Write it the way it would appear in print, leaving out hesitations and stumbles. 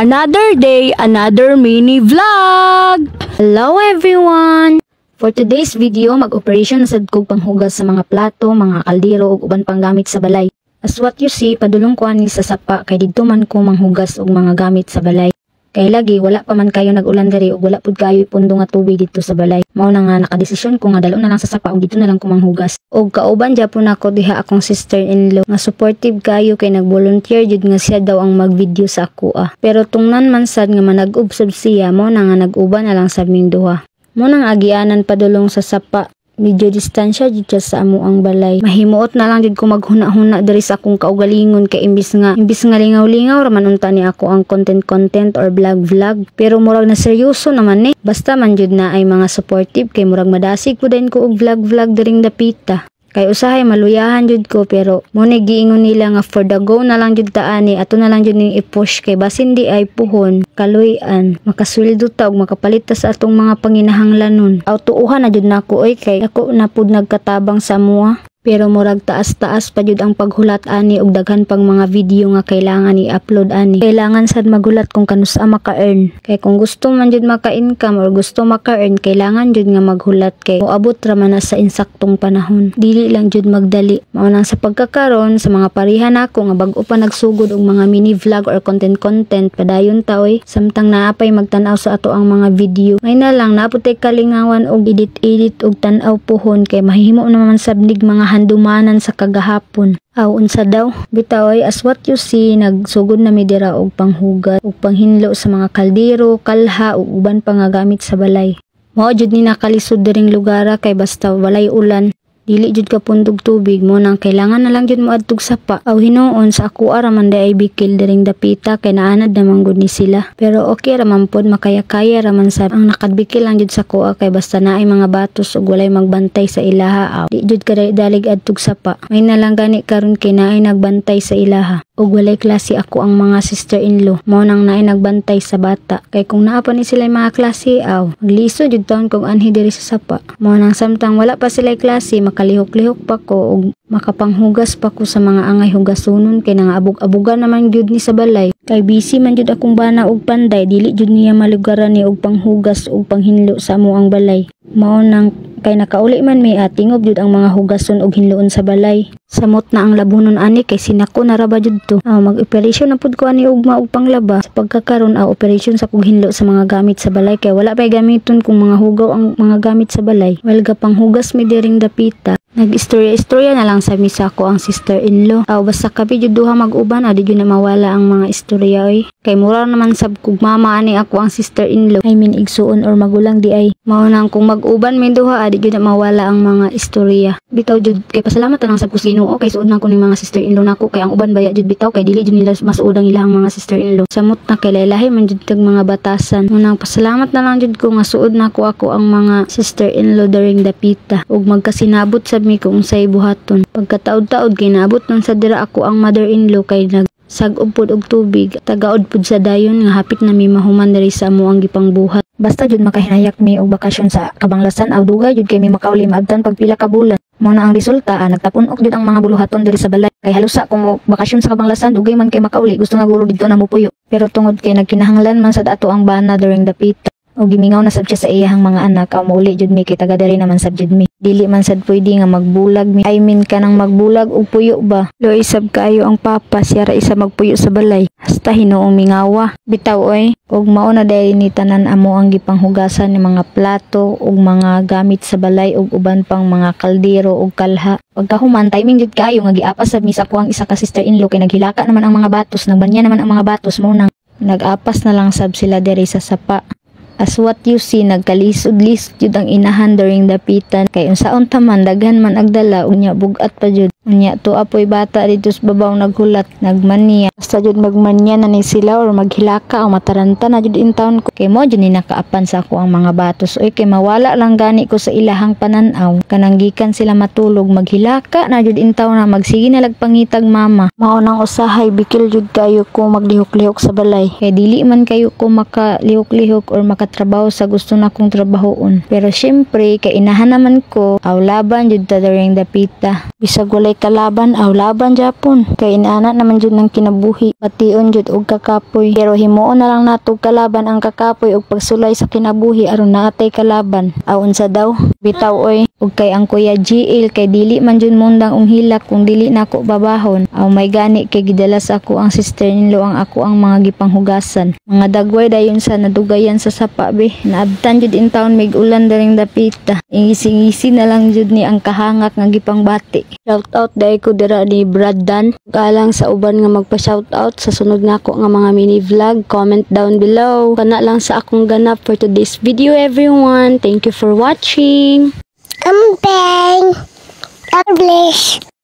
Another day, another mini vlog! Hello, everyone! For today's video, mag-operation na sad kog panghugas sa mga plato, mga kaldero ug uban pang gamit sa balay. As what you see, padulong ko ani sa sapa kay didto man ko manghugas og mga gamit sa balay. Kay lagi wala pa man kayo nag-ulan diri ug wala pud kayo pundo nga tubig didto sa balay. Mao na nga nakadesisyon ko nga dalo na lang sa sapa ug didto na lang ko manghugas. Og kauban gyapon nako diha akong sister-in-law nga supportive kayo kay nag-volunteer jud nga siya daw ang mag-video sa akoa. Pero tungnan man sad nga manag-ub sab siya, mao na nga nag-uban na lang sab ming duha. Mao nang agianan padulong sa sapa. Medyo distansya jud siya sa amoang balay. Mahimuot na lang jud ko maghuna-huna diri sa akong kaugalingon kay imbis nga lingaw-lingaw ra man unta ni ako ang content-content or vlog-vlog. Pero murag na seryoso naman ni. Basta man jud na ay mga supportive kay murag madasig ko din ko og vlog-vlog diring dapita. Kay usahay maluyahan jud ko, pero mo ni giingon nila nga for the go na lang jud ta ani, ato na lang jud ning i-push kay basin di ay puhon kaluy-an, makasweldo ta ug makapalit ta sa atong mga panginahanglanon. Aw, tuohan na jud nako oy, kay ako na pud nagkatabang sa amoa. Pero murag taas-taas pa jud ang paghulat ani ug daghan pang mga video nga kailangan i-upload ani. Kailangan sad maghulat kung kanusa maka-earn. Kay kung gusto man jud maka-income or gusto maka-earn, kailangan jud nga maghulat kay moabot ra man na sa insaktong panahon. Dili lang jud magdali. Mao nang sa pagkakaron, sa mga pareha nako nga bag-o pa nagsugod og mga mini vlog or content content, padayon ta oy, samtang naa pay magtan-aw sa ato ang mga video. May na lang naa pud tay kalingawan og edit-edit og tan-aw puhon kay mahimo naman sab nig mga handumanan sa kagahapon. Aw, unsa daw? Bitaw oy, as what you see, nagsugod na mi dira og panghugas ug panghinlo sa mga kaldero, kalha ug uban pa nga gamit sa balay. Mao jud ni nakalisod diring lugara kay basta walay ulan, dili jud ka pundog tubig, mo nang kailangan na lang jud mo adtog sapa. Aw, hinuon sa ako ra man ay bikil diring dapita kay naanad naman gud ni sila. Pero okay ra man pod, makaya-kaya ra man sa ang nakadbikil lang jud sa kuha kay basta naay mga batos ug walay magbantay sa ilaha, aw di jud ka dalig adtog sapa. May na lang gani karon kay naay nagbantay sa ilaha ug walay klase ako ang mga sister-in-law, mao nang naay nagbantay sa bata. Kay kung naa pa ni sila mga klase, aw, magliso jud taon kog anhi diri sa sapa. Mao nang samtang wala pa sila klase, makalihok-lihok pa ko ug makapanghugas pa ko sa mga angay hugasonon kay nangaabog-abugan naman gyud ni sa balay. Kay busy man jud akong bana og panday, dili jud niya malugaran ni og panghugas ug panghinlo sa amoang balay. Mao nang kay nakauli man mi, atingob jud ang mga hugason ug hinloon sa balay. Samot na ang labunon ani kay sinako na ra ba jud to. Aw, mag-operation na pud ko ani ugma og panglaba. Sa pagkakaron, aw, operation sa kog hinlo sa mga gamit sa balay kay wala pay gamiton kung mga hugaw ang mga gamit sa balay. While gapanghugas mi diring dapita, nag-istorya-istorya na lang sa misa ko ang sister-in-law. Aw, basta kabi jud duha mag-uban, aw, di jud na mawala ang mga istorya oy. Kay mura naman sab kog mama ani ako ang sister-in-law. I mean, igsuon or magulang di ay. Mao nang kung mag-uban mi duha, di jud na mawala ang mga istorya. Bitaw jud kay pasalamat na lang sab ko sa Ginoo kay suod na ko ning mga sister-in-law nako, kay ang uban baya jud bitaw kay dili jud nila masuod ang ilang mga sister-in-law. Samot na kay laylahi man jud tag mga batasan. Mao nang pasalamat na lang jud ko nga suod nako ako ang mga sister-in-law during dapita ug magkasinabot sab mi kung unsay buhaton. Pagkataod-taod kay naabot man sa dira ako ang mother-in-law kay nag sag-ob pod og tubig, tagaod pud sa dayon nga hapit na mi mahuman diri sa amo ang gipangbuhat. Basta jud makahinayak mi og bakasyon sa Kabanglasan, aw, dugay jud kay mi makauli, maabtan pag pila ka bulan. Mao na ang resulta, nagtapon-ok jud ang mga buluhaton diri sa balay. Kay halos sa kung mo bakasyon sa Kabanglasan, dugay man kay makauli, gusto nga guro didto na mopuyo. Pero tungod kay nagkinahanglan man sad ato ang bana during dapita, o gimingaw na sab siya sa iyahang mga anak, aw, mauli jud mi kay taga diri naman sab jud mi. Dili man sad pwede nga magbulag mi. I mean, kanang magbulag og puyo ba. Luoy sab kaayo ang papa, siya ra isa magpuyo sa balay. Hasta hinuong mingawa. Bitaw oy, ug mao na dahil ni tanan amo ang gipanghugasan ni mga plato ug mga gamit sa balay ug uban pang mga kaldero ug kalha. Pagkahuman, timing jud kayo nga giapas sab mi sa kuang isa ka sister-in-law kay naghilaka naman ang mga batos, nagbanya naman ang mga batos, mao nang nag-apas na lang sab sila diri sa sapa. As what you see, nagkalisod-lisod jud ang inahan during dapitan kay unsaon ta man, daghan man agdala, unya bugat pa jud. Unya to apoy bata dito sa babaw naghulat, nagmanya. Basta jud magmanya na ni sila or maghilaka o mataranta na jud in town ko. Kay mo jud ni nakaapan sa ako ang mga batos oy, kay mawala lang gani ko sa ilahang pananaw. Kanang gikan sila matulog, maghilaka na jud in town na magsige na lagpangitag mama. Mao nang usahay bikil jud kayo ko maglihok-lihok sa balay. Kay dili man kayo ko makalihok-lihok or makatingog. makatrabaho sa gusto nakong trabahoon. Pero syempre, kay inahan naman ko, aw laban jud ta during dapita. Bisag walay kalaban, aw laban japon. Kay inaana naman jud ng kinabuhi. Bation jud og kakapoy. Pero himuon na lang nato kalaban ang kakapoy og pagsulay sa kinabuhi aron naa tay kalaban. Aw unsa daw? Bitaw oy. Ug kay ang Kuya GL kay dili man jud mundang ong hilak kung dili nako babahon. Aw may gani kay gidala sa ako ang sister-in-law ang ako ang mga gipanghugasan. Mga dagway dayon sa nadugayan sa sapa be. Naabtan jud intawon mig ulan daring dapita. Ingisi-ngisi na lang jud ni ang kahangak nga gipangbati. Shout out dai ko dira ni Brad Dan. Galang sa uban nga magpa-shout out sa sunod nako nga mga mini vlog, comment down below. Kana lang sa akong ganap for today's video, everyone. Thank you for watching. Amping. God bless.